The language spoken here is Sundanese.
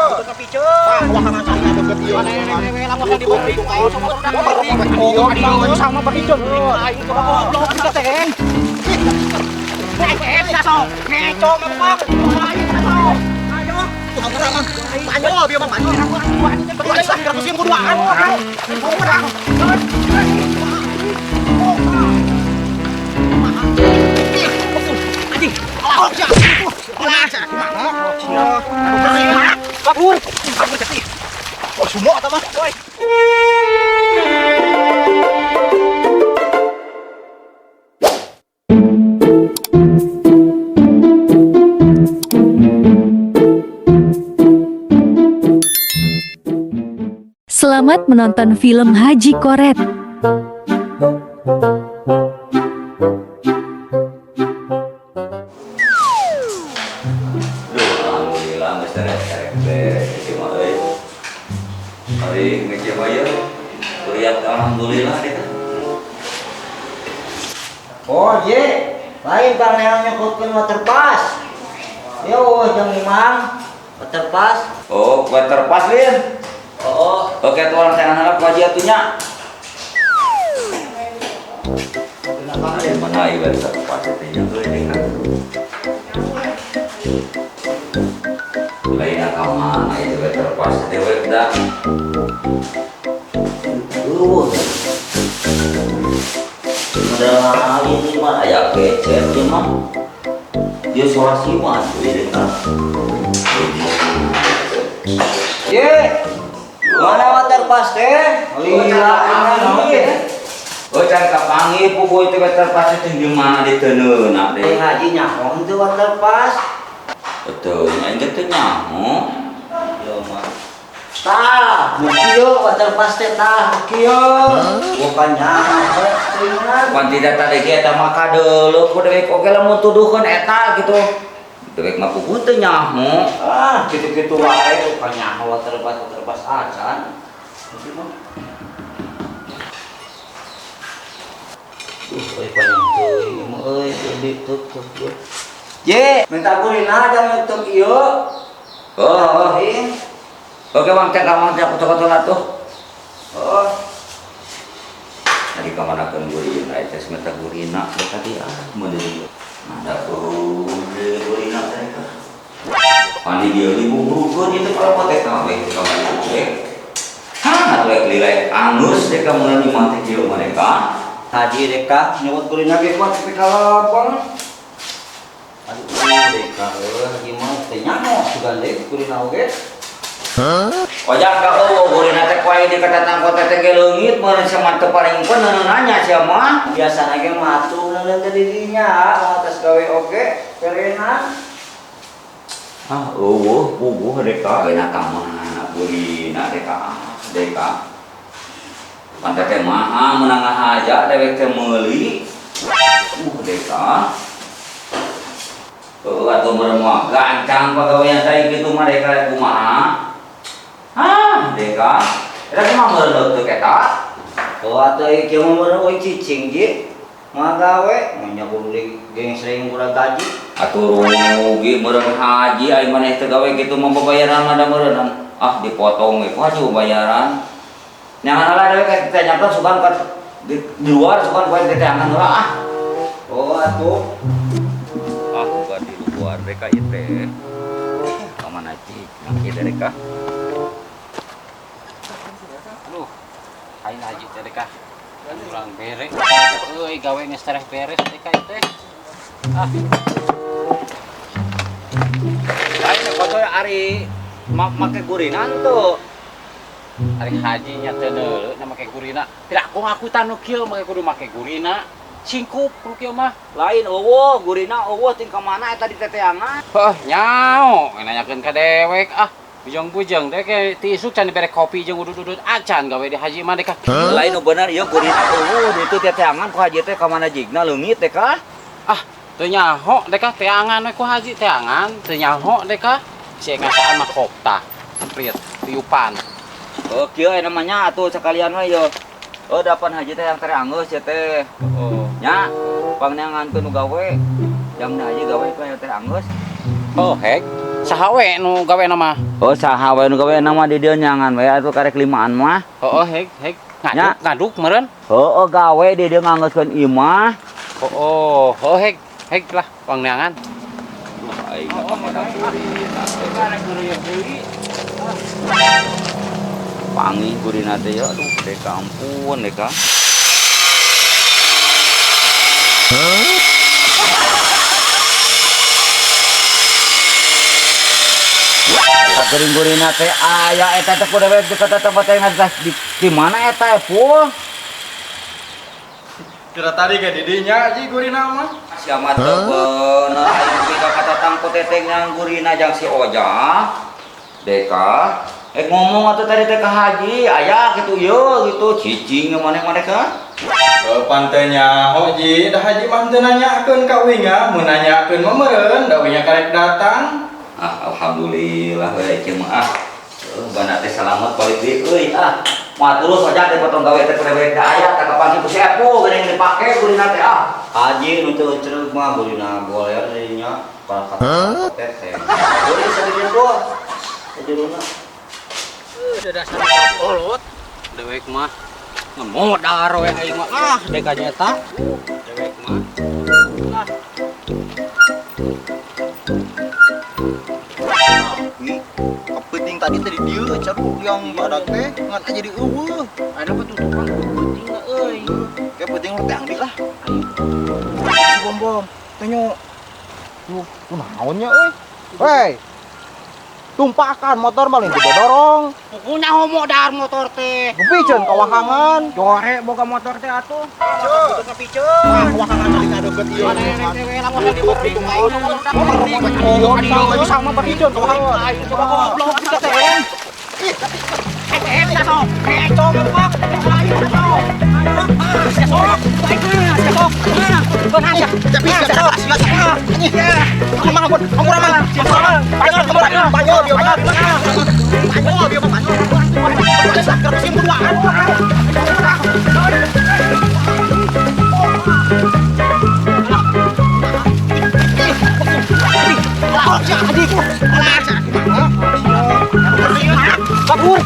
Kepiceun. Wah, saya deket ieu. Sama bericun. Aing goblok kita teh. Sok. Ngeco mah Ayo. Ayo, bieu mah maju. Kabur. Oh, semua eta mah. Selamat menonton film Haji Koret. Duh, alhamdulillah geus terek beres ieu mah euy. Ari ngece mah ieu. Kuriat alhamdulillah deh. Oh, ye. Lain bang neang nyokotkeun waterpass. Yo, jeung imam waterpass. Oh, waterpass lin. Oh, Oke, tuh orang tangan harap wajah atuh nya. Mana ieu waterpass teh nya euy deh kan. Lain ka mana ieu waterpass teh we da. Duh. Modal lain mah aya kecet ieu mah. Ieu solasi mah atuh ieu teh. Ye. Mana waterpass teh? Lila ini. Oh, can kapanggih puguh itu waterpass teh di mana diteuneuh Eh deh. haji nyaho teu waterpass. Betul, aing teh teu nyaho. Yo mah. Tah, nu kieu waterpass teh tah, nu kieu. Bukan nyaho teuingan. Pan tidak tadi ge eta mah kadeuleuh ku dewek oge lamun tuduhkeun eta gitu. Dewek mah puguh teu nyaho. Ah, gitu-gitu wae bukan nyaho waterpass waterpass acan. Kieu mah. Euy panjang teuing ieu mah euy gede tuk tuk. Ye, minta gurina jangan tuk ieu. Oh, oh. Ih. Oke, Bang, cek ka Bang, cek kotor-kotor atuh. Oh, Tadi ka mana keun gurina eta minta gurina teh tadi ah mun deui. Ada gurina teh ka. Pandi dia dibungkukeun itu kalau teh kabeh ka mana teh. Hah, atuh lilai angus teh ka mun di mah teh kieu mereka. haji reka nyebut gurina ge kuat tapi kalapang. Aduh, reka euy haji mah teu nyaho sugan deui gurina oge. Ojak ka eueuh gurina teh ku aing di katatang kota teh ge leungit meureun sia teu paling pun nanya sia mah. Biasana ge mah atuh neuneun teh di dinya, atas gawe oge perena. Ah, eueuh puguh reka. Geuna ka mana gurina reka reka. Pantai teh mah meunang ngahaja dewek teh meuli. Deka. Heuh atuh meureun moal gancang pagawean teh kitu mah deka kumaha. Ah, deka. Eta kumaha meureun teu eta? Oh, atuh ieu kieu mah meureun euy cicing ji. Moal gawe, mun nya kudu geng sering kurang gaji. Atuh rugi meureun haji ai maneh teu gawe kitu mah babayaran mah da meureun. Ah, dipotong we ku haji babayaran. Nyangan lah dewek teh nyamper sugan ka di luar sugan poe teh tangan heula ah. Oh, atuh. Ah, bukan di luar reka ieu teh. Ka mana cik? Ieu teh reka. Aduh, aing haji teh reka. Kurang beres. Euy, gawe geus tereh beres reka ieu teh. Ah. Aing kotoy ari make gurinan tuh. Ari haji nya teu neuleuh na make gurina. Tidak aku ngakutan nu kieu make kudu make gurina. Singkup nu kieu mah. Lain eueuh gurina eueuh ting ka mana eta di teteangan. Heuh, nyao nanyakeun ka dewek ah. Bujang-bujang deh ke ti isuk can dibere kopi jeung udut-udut acan gawe di haji mah deh ka. Lain nu bener ieu gurina eueuh di itu teteangan ku haji teh ka mana jigna leungit teh ka. Ah, teu nyaho deh ka teangan we ku haji teangan, teu nyaho deh ka. Si ngasaan mah kopta, semprit, tiupan. Oh, kieu aya namanya atuh sakalian we ieu. Oh, dapan haji teh yang tere anggeus ya teh. Oh. Nya, pangneangankeun nu gawe. Jamna haji gawe ku aya teh anggeus. Oh, hek. Saha we nu gawe mah? Oh, saha we nu gawe mah di dieu nyangan we atuh karek limaan mah. Heeh, heg heg. Ngaduk, ngaduk meureun. Heeh, gawe di dieu nganggeuskeun imah. Oh, oh, heg heg lah pang neangan. Aing ka mana gurina. Pangi gurina teh ya, aduh deka ampun deka. Geuring gurina teh aya eta teh kudu we deket tempat teh ngas di mana eta Epul? Kira tadi ke didinya ji gurina mah. Sia mah teu bener aing nepi ka katatang ku teteh yang gurina jang si Oja. Deka, ngomong atuh tadi teh ka Haji, aya kitu ieu gitu cicing maneh-maneh ka. Pantenya ho ji, dah Haji mah teu nanyakeun ka uingnya, mun nanyakeun mah meureun, da uingnya karek datang. Ah, alhamdulillah we ieu mah ah. Bana teh salamet balik deui euy ah. Moal terus aja teh potong gawe teh kudu da aya tah kapanggih ku si Epo geuning dipake gurina teh ah. Haji nu teu eucereug mah gurina goler deui nya kata teteh. Gurih saeureun tuh. Jerona. Udah dasar kolot. Dewek mah ngemodar we aing mah. Ah, deka nyeta. Dewek mah. Ah. Kepenting tadi tadi dieu caruk yang badak teh ngan aja di eueuh. Ada petutupan penting lah euy. Kayak penting lu teh angdi lah. Si bom-bom teh nyo. Duh, kunaon nya euy? Hei. Tumpakan motor mah lain didorong. Pokoknya homo dar motor teh. Gepiceun kawahangan. Jore boga motor teh atuh. Kudu kepiceun. Ah, kawahangan tadi ngadeukeut ieu. Sama berpiceun kawahangan. Coba goblok kita teh. Kabur.